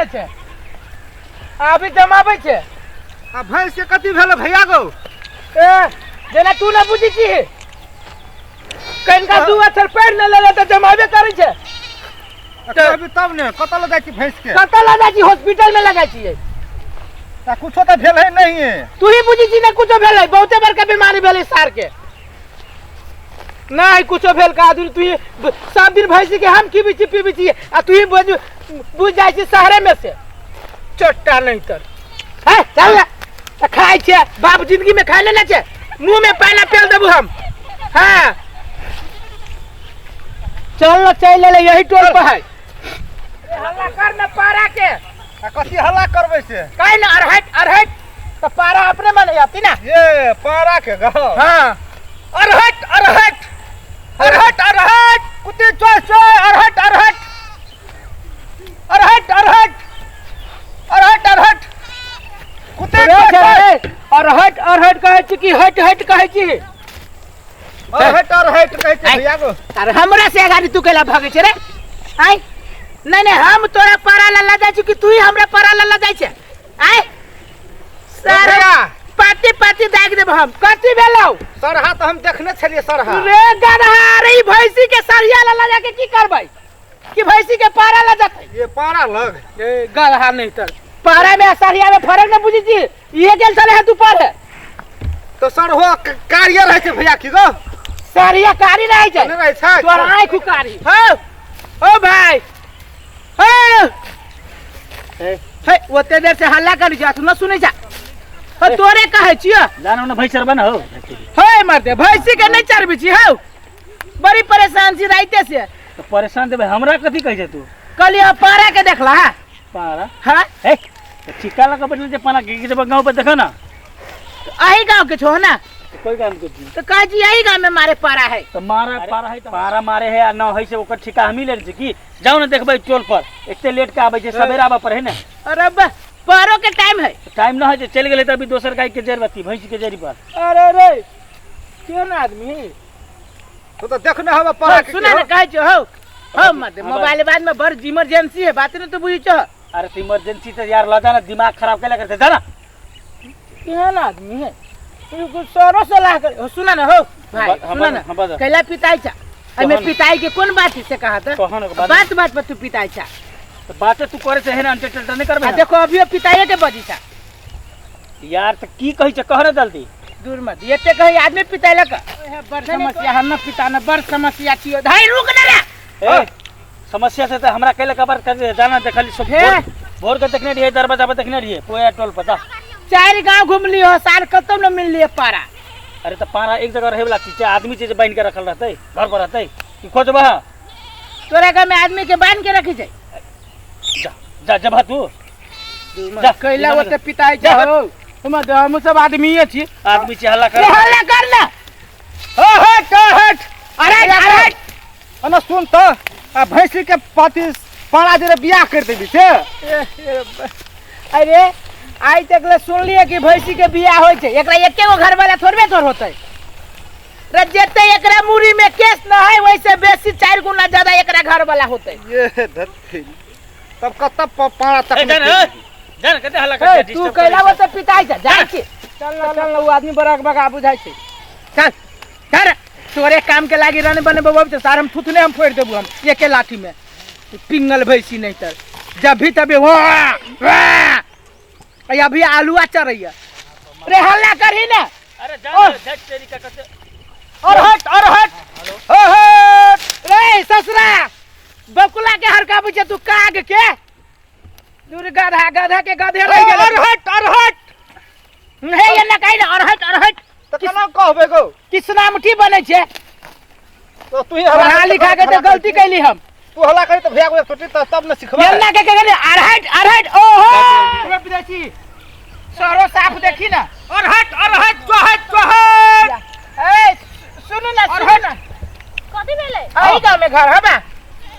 लेने छै आ अभी जमाबै छै। आ भैंस के कथी भेल भैया गो? ए जेना तू न बुझै छी, कनिका दू अक्षर पढ़ि ने लेले तऽ जमाबे करै छै। अभी तब ने कतऽ लऽ जाइ छी भैंस के? कतऽ लऽ जाइ छी? हॉस्पिटल में लऽ जाइ छियै। आ कुछो तऽ भेल है नहीं। तू ही बुझै छी ने कुछो भेलै, बहुते बड़का बीमारी भेलै सार के। नहीं कुछो भेल का आदमी, तू ही सब दिन भैंसी के हम खीबै छी पीबै छी आ तू ही बुझ जाइ छी शहरे में से चट्टा नहीं तर। है चल ना तऽ खाइ छै बाप जिंदगी में खाइ लेने छै, मुंह में पानी पेल देबू हम। हाँ चल ना, चल ले यही टोल पर है। हल्ला कर ना पारा के। आ कथी हल्ला करबै से? काहे ना अरहट अरहट तऽ पारा अपने मन आती ना। ये पारा के गो। हाँ अरहट अरहट अरहट अरहट कुत्ते चोय चोय अरहट अरहट अरहट अरहट अरहट अरहट कुत्ते रे चोय छै, चोय। रे, अरहट अरहट कहै छी कि हट हट कहै छी? अरहट अरहट कहै छी भैया गो। अरे हमरा से अगाड़ी तू कैला भागै छै रे? आय नहीं नहीं, हम तोरा पारा लल्ला जाइ छी कि तू ही हमरा पारा लल्ला जाइ छै? आय सारा भैया। पाती पाती दागि देब हम। कथी भेलौ? सरहा तऽ हम देखने छलियै सरहा। रे गदहा, अरे ई भैंसी के सरिया लल्ला जाके की करबै कि भैंसी के पारा लग जतै? ये पारा लग। ए गदहा नहीं तर पारा में आ सरिया में फर्क न बुझै छी। इहे गेल छलै हँ दुपहर। तऽ सरहो कारियर रहै छै भैया की गो? सरिया कारी रहै छै। नहि रहै छै। तोहर आँखि कारी। हौ ओ भाई, हौ हे, ओते देर से हल्ला करै छी तू न सुनै छा। हो तोरे कहै छियो। जानो ना भैंस चरबा ना हो। हे मर्दे, भैंसी के नहीं चरबै छी। हौ बड़ी परेशान छी राइते से। तो परेशान देबै हमरा कथी कहै छै तू? कहलियै पारा के देखला। हाँ पारा? हाँ। हे तो छिक्का लगा बैठल छै पारा के जब गांव पर देखा ना। अही गांव के छो ना? तो कोई गांव के छी। तो कहै छी यही गांव में मारे पारा है। तो मारा पारा है तो पारा मारे है आ न है से ओकर ठिका हमही ले छी की? जाओ ना देखबै टोल पर, एते लेट के आबै छै, सवेरा आबऽ पर है ने। अरे बा पारो के टाइम है। टाइम न है जे चलि गेलै तऽ अभी दोसर गाय के जर बत्ती भैंस के जरी पर। अरे रे केहन आदमी तो तऽ देखने हबे पारा के। सुना ना कहै छौ। हौ हौ मत हाँ, मोबाइल बाद में बड़ इमरजेंसी है, बात न तो बुझै छौ। अरे तो इमरजेंसी तो यार लगा ना, दिमाग खराब कैला करते जा ना। केहन आदमी है सरो सलाह कर। हो, सुना ना हो भाई, हाँ, सुना ना। हाँ, बता। कैला पिताई छा? एमे कहन। पिताई के कोन बात है से कहा था? कहन के बात। बात बात पर तू पिताई छा। तो बात तू करे से है ना, अंटे टंटे नहीं करबे आ ना। देखो अभियो पिताई के बजी छा। यार तो की कहै छै कह ना जल्दी। दूर मत एते कही आदमी पिताई लक। बड़ समस्या हम न पिताना, बड़ समस्या छियो। धाई रुक ना रे। ए समस्या से तो हमरा कैला कबर कर दे जाना देखली सब। हे। भोर के देखने रहिए दरवाजा पर देखने रहिए पोया टोल पता। चार गांव घुमली हो सार कतौ न मिललिए पारा। अरे तो पारा एक जगह रहे वाला चीज छै, आदमी छै जे बान्हि के रखल रहतै घर पर रहतै कि खोजबह? तोरा घर में आदमी के बान्हि के रखी छै। जा जा जबह तू। जा, कैला जा, ओते पिताई जा। छै हो। हम सब आदमीये छी। आदमी छै हल्ला कर। ए, हल्ला कर ना। ओ हट, ओ हट। अरे, अरे। अना सुन त, आ भैंसी के पाती पारा जे बियाह कर देबी से। अरे आइ तक ले सुनलिए कि भैंसी के बियाह होय छै, एकरा एके गो घर वाला थोड़बे थोड़ होतै। रे जेते एकरा मुड़ी में केस न है वैसे बेसी 4 गुना ज्यादा एकरा घर वाला होतै। ये धत्ती तब कत पारा तक ए, जान, ए, जान, कते हल्ला ए, कर तू कैला ओते पिताई छै, जाइ छी। चल ना, चल ना, उ आदमी बड़ा बगा बुझाइ छै। चल, चल, तोरे काम के लागी रन बनबो त सार हम थुथने हम फोड़ि देबू हम एके लाठी में। पिंगल भैंसी नहीं तर जब भी तबे वाह, वाह। अरे अभी आलूआ चढ़ैया। रे हल्ला करही ना। अरे जा, जा, तेरी का कते। और हट, और हट। हो, हट। रे ससुरा बकुला के हरका बुझे तू काग के। दूर गधा, गधा के गधे रह गेल। और हट, और हट। हे ये ना कहि ना, और हट, और हट। त केना कहबे गो? कृष्णा मुठी बनै छै। तो तू ही हल्ला पढ़ा करी लिखा के त गलती कैली हम। तू हल्ला करी त भैया को सोची त तब न सिखबा। ये ना के कहली अरहट, अरहट, ओहो। रे विदेशी सरो साफ देखी ना। अरहट, अरहट, चहट, चहट। ए सुनू ना, सुनू ना। कथी भेलै? एही गांव में घर हबा?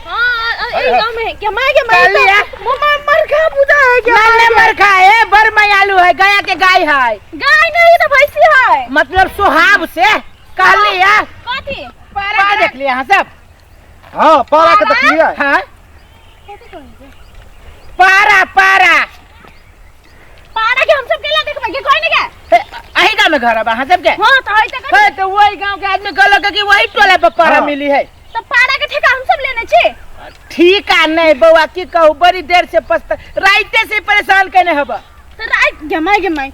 हां, एही गांव में है। के my के my कहली है। मम्मा मरखा बुझा है क्या? ना, ना, मरखा है, बड़ मायालू है, गया के गाय है। गाय नहीं तो भैंसी है। मतलब सोहाब से कहली है। कथी? पारा के देख लिया हाँ सब। हां, पारा के देख लिया। हां। कथी कहै छै? पारा पारा पारा के हम सब केला देखबै के कोई नहीं के हे, अही गांव में घर है अहाँ सबके हां तो है त हे तो वही गांव के आदमी कहलक कि वही टोला पर पारा हाँ। मिली है तो पारा के ठेका हम सब लेने छी ठीक आ नहीं बौआ की कहू बड़ी देर से पछता राइते से परेशान केने हबा तो रात गमाई गमाई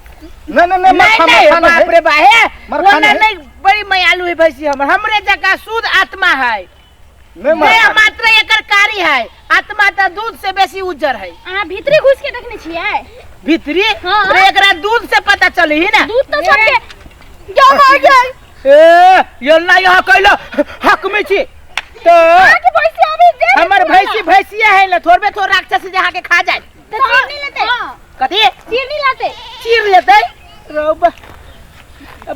नहीं नहीं नहीं नहीं मरखाना नहीं खाना बाप है रे बा हे मरखाना ओना है। नहीं बड़ी मयालु है भैंसी हमर हमरे जका शुद्ध आत्मा है नहीं देह मरखाना मात्र एकर कारी है आत्मा त दूध से बेसी उज्जर है अहाँ भीतरी घुस के देखने छियै भीतरी हाँ। अरे एकरा दूध से पता चली ही ना दूध तो सबके गमाई गई ए ये ना यहाँ कैलो हक में छी तो अहाँ के भैंसी अभी दे हमर भैंसी भैंसिया है ना थोड़बे थोड़ राक्षस जे अहाँ के खा जाए तो चीर नहीं लेते कथी चीर नहीं लाते चीर लेते रौ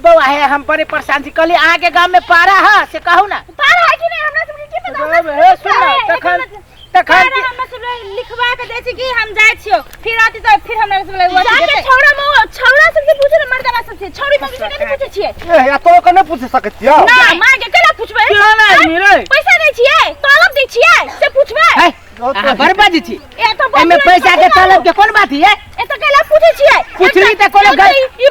बौआ हे हम बड़े परेशान छी कहली अहाँ के गांव में पारा है से कहू ना पारा है कि नहीं हमरा सबके की पता हमरा हे सबके सुन ना है, तखन एकर मतलब- तखन पारा हमरा सब लग लिखवा के दै छै कि हम जाइ छियौ फिर आती तऽ फिर हमरा सब लग जाके छौड़ा मौ छौड़ा सबके पूछे ना मर्दाना सबसे छौड़ी मौगी से कथी पूछे छियै ए या तो के नहीं पूछ सकै छियै ना माँ के केना पूछबै केहन आदमी रे पैसा दै छियै तलब दै छियै से पूछबै है अहाँ बड़ बाजै छी ए तो एहिमे पैसा के तलब के कोन बात है ए तो केला पूछे छियै पूछली तऽ कोनो ई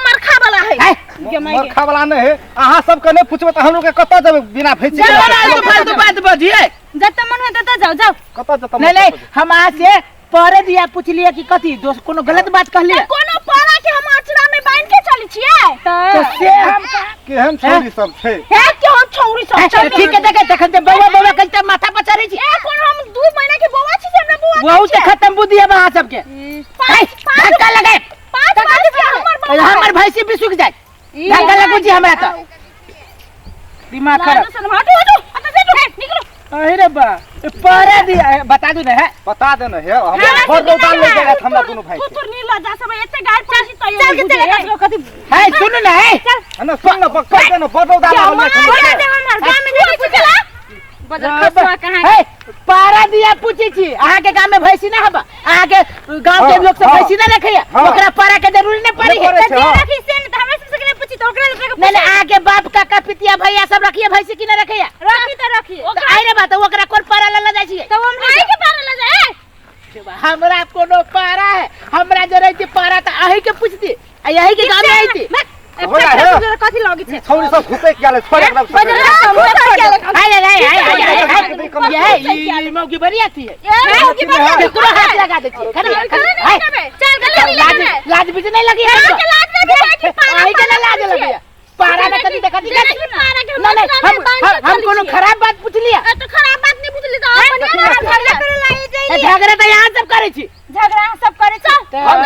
मरखा वाला है है मरखा वाला नहीं है अहाँ सबके नहीं पूछबै तऽ हम लोग के कतऽ जेबै बिना भैंसी के केहन आदमी फालतू बात बजिए जतऽ मन होय ततऽ जाउ जाउ कतऽ जेतऽ नहीं नहीं हम अहाँ से परे दिया पूछलिए कि कथी दोस्त कोनो गलत बात कहलिए कोनो पारा के हम अचरा में बांध के चली छियै तो से हम केहन छौरी सब छै हे के हम छौरी सब है, ठीक है देखे तखन ते बौआ बौआ कहते माथा पर चढ़ै छी ए कोन हम 2 महीना के बौआ छी से हमरा बौआ बहुत खत्म बुद्धि है अहाँ सबके है, धक्का लगे पाँच पाँच के हमर बौआ हमर भैंसी भी सूख जाए धक्का लगू जी हमरा तो दिमाग खराब लाजो सन हटो हटो अतः से हटो निकलो अरे रे बा ए, परे दिया ए, बता दू ने है बता देना है हमरा बड़ रौदा लग जायत हमरा दुनू भाई के थुथुर नीला जा सब एते गाड़ पड़ी त चल के चल के कथी है सुन ना है है ना सुन ना कह देना बड़ रौदा लागल छै हमरा दे हमर गाम में जाके पूछला बजर खसुआ कहाँ है पारा दिया पूछे छी अहाँ के गांव में भैंसी ना हबा अहाँ के गांव के हाँ, लोग सब हाँ। भैंसी ना रखैया हाँ। ओकरा पारा के जरूरी ना पड़ी है नहीं पड़ै छै, जे हाँ। रखी से ने तऽ हमरा सबसे के पूछी तऽ ओकरा सबके नहीं नहीं अहाँ के बाप काका पितिया भैया सब रखिए भैंसी की ना रखैया रखी तऽ रखी तो आइ रे बात ओकरा कोन पारा लला जाइ छियै तऽ हम आई के पारा ल जाए हमरा कोनो पारा है हमरा जे रहती पारा तऽ अहीं के पूछती आ यही के गांव में आईती हो जा, हे। कथी लगै छै ई छौरी सब घुसैक गेल छोड़ एकदम बजर हाय हाय हाय हाय हाय हाय ये ई मौगी बड़ी आती है ए मौगी बड़ी आती है। केकरो हाथ लगा दे छी खड़ी हाय चल गले नहीं लाज लगाबे लाज भी नहीं लगी है के लाज नहीं लगी कि पारा आई के ना लाज लगी है पारा ना कभी देखा जेना कि पारा के नहीं नहीं मचरा में हम बांध के हम चली कोनो छियै। खराब बात पूछ लिया ए तो खराब बात नहीं पूछली तो अपन झगड़ा करे लाई ए, झगड़ा तो यहाँ सब करे छी झगड़ा सब करे चल हम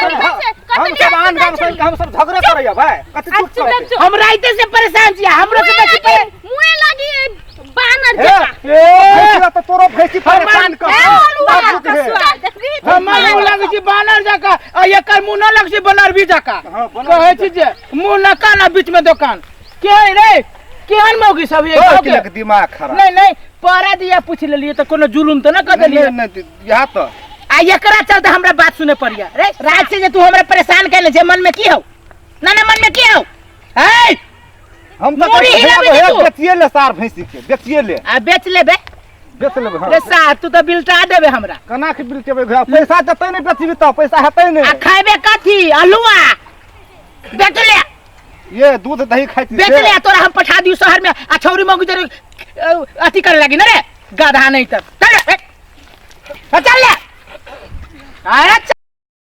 हम सब आन गाम से हम सब झगड़ा करैया भाई कथी चुप करते हम राइते से परेशान छी हमरो से बेसी परे मुए लगी ए बानर हे जका ए तो तोरो भैंसी परेशान कर ए हलुआ बाप रे। कसुआ देखबी हमर मुँह लगै छै बानर जका आ एकर मुँह न लगै छै बनर भी जका हाँ, बनर कहै छी जे मुँह न कान आ बीच में दोकान के है रे केहन मौगी सब ये तोर गाँव के? के दिमाग खराब नहीं नहीं पारा दिया पूछ लेलिए तऽ कोनो जुलुम तऽ न कर नहीं देलिए नहीं नहीं, यहाँ तो आ एकरा चलते हमरा बात सुने पड़िया रे रात से जे तू हमरा परेशान कैले जे मन में की हौ ना ना मन में की हौ है हम तो मुड़ी कहै हिलाबै हे छी तू। बेचिए ले सार भैंसी के बेचिए ले आ बेच लेबे बेच लेबै हाँ रे सार तू तऽ बिलटा देबे हमरा केना के बिलटेबै भैया पैसा देतै नहि बेचबी तऽ पैसा हेतै आ नहि खाइबे कथी अलुआ बेच ले ये दूध दही खाइ छी बेच से। ले तोरा हम पठा दियौ शहर में आ छौरी मौगी जरे अथी करे लागी न रे गधा नहीं तब चल रे चल ले अरे।